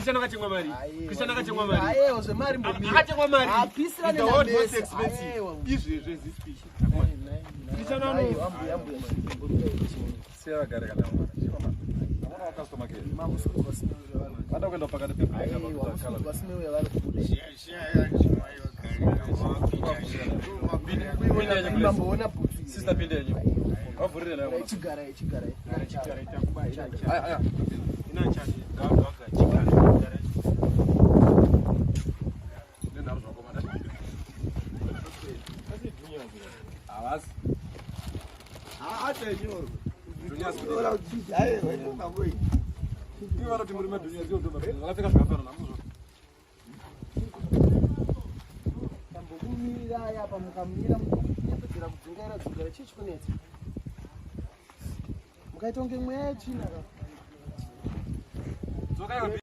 Christian akatengwa mari. Christian akatengwa mari. Ayewa zvemari mbomira. Akatengwa mari. Hapisirane The world most naMessi. expensive. Ayewa. Izvezvi zispeech. Christian ano Ambuya, ambuya, Siya vagare kana mwana. Amuna wa customer care. Vada kuenda pakati pebreak apa kuti akala. Mamboona bhutsu. Sister pinde yenyu. Vavhurire nayo mwana. Chigara, chigara. Aya aya. ina chati. Gaga chikara. Nenharo zvakomana. Havasi. Juniors kudini? Ivo vanoti muri madhunias ivo ndo madhunias. Vakapfeka zvakafanana hamuzvo. Tambokumira apa mukamira munyepedzera kudzungaira dzungaira chii chikunetsa? Mukaita kunge mweya yetsvina ka. Dzokai.